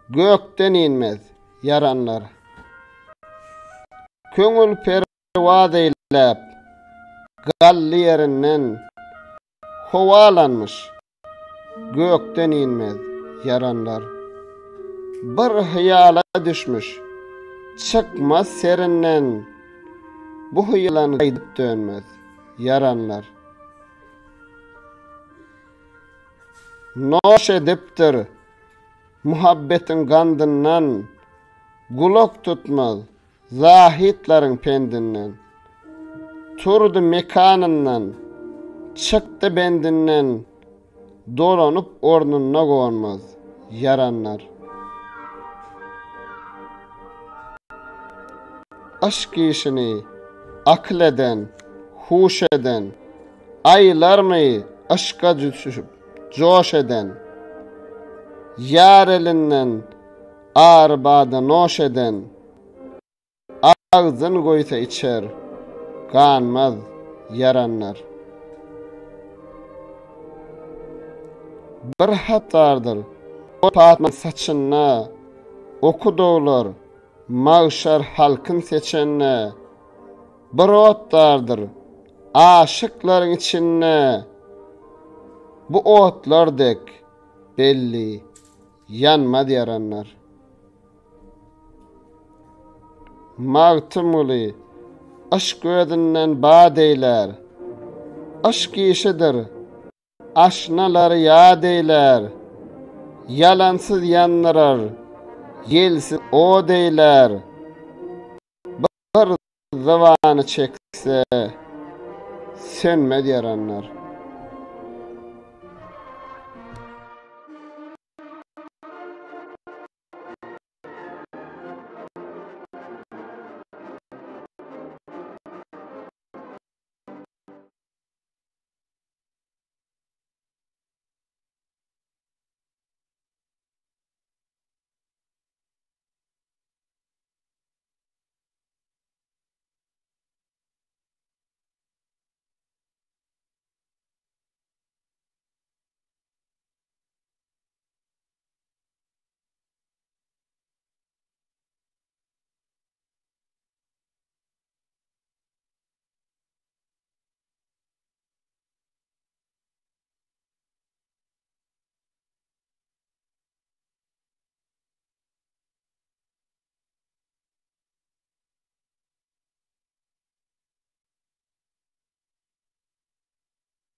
Gökden inmez, ýaranlar. Köňül perwaz eýläp, gally ýerinden, Howalanmyş, gökden inmez, ýaranlar. Bir hyýala düşmüş, çykmaz serinden, Bu hyýalan gaýdyp dönmez, ýaranlar. Noş edipdir muhabbetiň gandyndan, Gulak tutmaz zahytlaryň pendinden. Turdy mekanyndan, çykdy bendinden, Dolanyp ornunda gonmaz, ýaranlar. Yşk işini akyl eden, huş eden, Aýlarmy yşka düşüp, joş eden, Ýar elinden ary bada noş eden, Agzyn goýsa içer, ganmaz ýaranlar. Bir hat bardyr, Patma saçynda, Oky doglar, magşar halkyn seçende, Bir ot bardyr, aşyklaryň içinde, Bu otlar dek, belli, ýanmaz ýaranlar. Magtymguly, yşk özünden bat eýlär, Yşk işidir, aşnalary ýat eýlär, Ýalansyz ýandyrar, ýelsiz ot eýlär, Bir zybany çekse, sönmez ýaranlar.